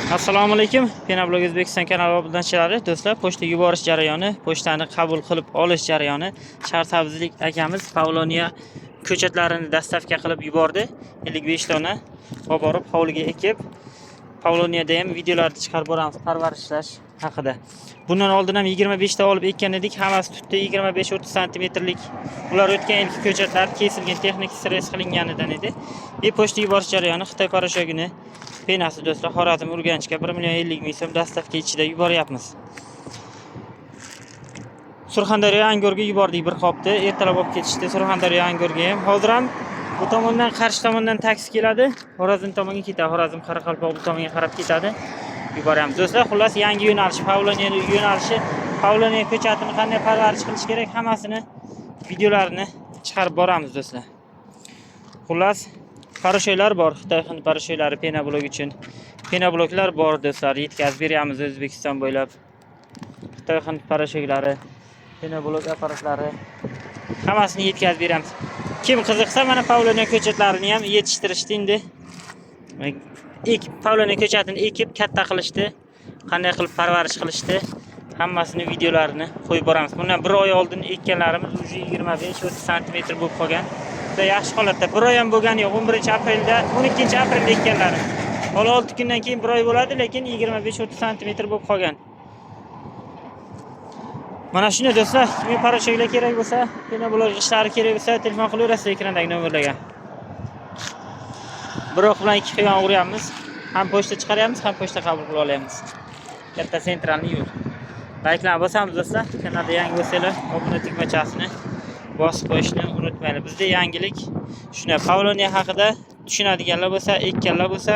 Assalomu alaykum, Penoblok O'zbekiston kanali obunachilari, do'stlar, pochta yuborish jarayoni, pochtani qabul qilib olish jarayoni. Sharsabzlik akamiz Pavloniya ko'chatlarini доставка qilib yubordi. 55 dona olib borib hovliga ekib, Pavloniyada ham videolarni chiqarib boramiz parvarishlash haqida. Bundan oldin ham 25 ta olib ekkan edik, hammasi tutdi 25-30 santimetrlik. Ular o'tgan yilgi ko'chatlar kesilgan, texnik stress qilinganidan edi. И pochta yuborish jarayoni Xitoy порошок ini пена si, do'stlar, Xorazm, Urganchga 1 million 50 ming so'm доставка ichida yuboryapmiz. Surxondaryo, Angorga yubordik bir qopni. Ertalab olib ketishdi Surxondaryo, Angorga ham. Hozir ham bu tomondan, qarshi tomondan taksi keladi. Xorazm tomonga ketadi. Xorazm, Qoraqalpoq bu tomonga qarab ketadi. Yuboryapmiz. Do'stlar, xullas, yangi yo'nalish, Pavloniya yo'nalishi, Pavloniya ko'chatini qanday parvarish qilish kerak, hammasini videolarini chiqarib boramiz, do'stlar. Xullas, порошок lar bor, Xitoy hind порошок lari пеноблок uchun. Пеноблок lar bor, do'stlar, yetkazib beryapmiz O'zbekiston bo'ylab. Xitoy hind порошок lari, пеноблок apparatlari, hammasini yetkazib beramiz. Kim qiziqsa, mana Pavloniya ko'chatlarini ham yetishtirishdi endi. Ekib, Pavloniya ko'chatini ekib katta qilishdi. Qanday qilib parvarish qilishdi, hammasini videolarini qo'yib boramiz. Bundan bir oy oldin ekkanlarimiz уже 25-30 santimetr bo'lib qolgan. Juda yaxshi holatda. Bir oy ham bo'lgani yo'q. 11 aprelda, 12 aprelda ekkanlarimiz. Hali 6 kundan keyin bir oy bo'ladi, lekin 25-30 santimetr bo'lib qolgan. Mana shunday, do'stlar, kimga порошок lar kerak bo'lsa, пеноблок g'ishlari kerak bo'lsa, telefon qilaverasiz ekrandagi nomerlarga. Bir o'q bilan ikki quyon uryapmiz. Ham pochta chiqaryapmiz, ham pochta qabul qilib olyapmiz. Katta центральный yo'l. Layklarni bosamiz, do'stlar. Kanalda yangi bo'lsanglar, obuna tugmachasini bosib qo'yishni unutmanglar. Bizda yangilik shunday. Pavloniya haqida tushunadiganlar bo'lsa, ekkanlar bo'lsa,